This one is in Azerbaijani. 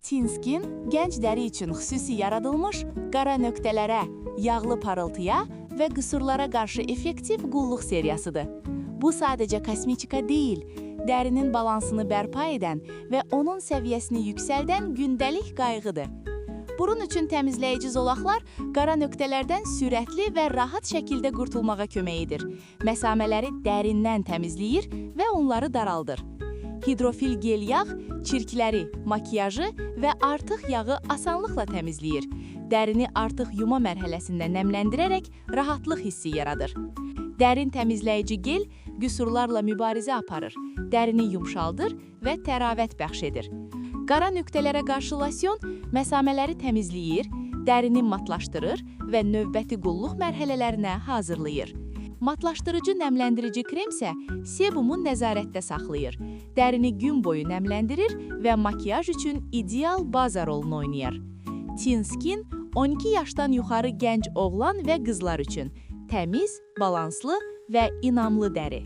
Teen Skin gənc dəri üçün xüsusi yaradılmış qara nöqtələrə, yağlı parıltıya və qüsurlara qarşı effektiv qulluq seriyasıdır. Bu sadəcə kosmetika deyil, dərinin balansını bərpa edən və onun səviyyəsini yüksəldən gündəlik qayğıdır. Burun üçün təmizləyici zolaqlar qara nöqtələrdən sürətli və rahat şəkildə qurtulmağa kömək edir. Məsamələri dərindən təmizləyir və onları daraldır. Hidrofil gel yağ çirkləri, makiyajı və artıq yağı asanlıqla təmizləyir. Dərini artıq yuma mərhələsində nəmləndirərək rahatlıq hissi yaradır. Dərin təmizləyici gel qüsurlarla mübarizə aparır, dərini yumşaldır və təravət bəxş edir. Qara nöqtələrə qarşı losyon məsamələri təmizləyir, dərini matlaşdırır və növbəti qulluq mərhələlərinə hazırlayır. Matlaşdırıcı nəmləndirici krem isə sebumu nəzarətdə saxlayır. Dərini gün boyu nəmləndirir və makiyaj üçün ideal baza rolunu oynayır. Teen Skin 12 yaşdan yuxarı gənc oğlan və qızlar üçün təmiz, balanslı və inamlı dəri.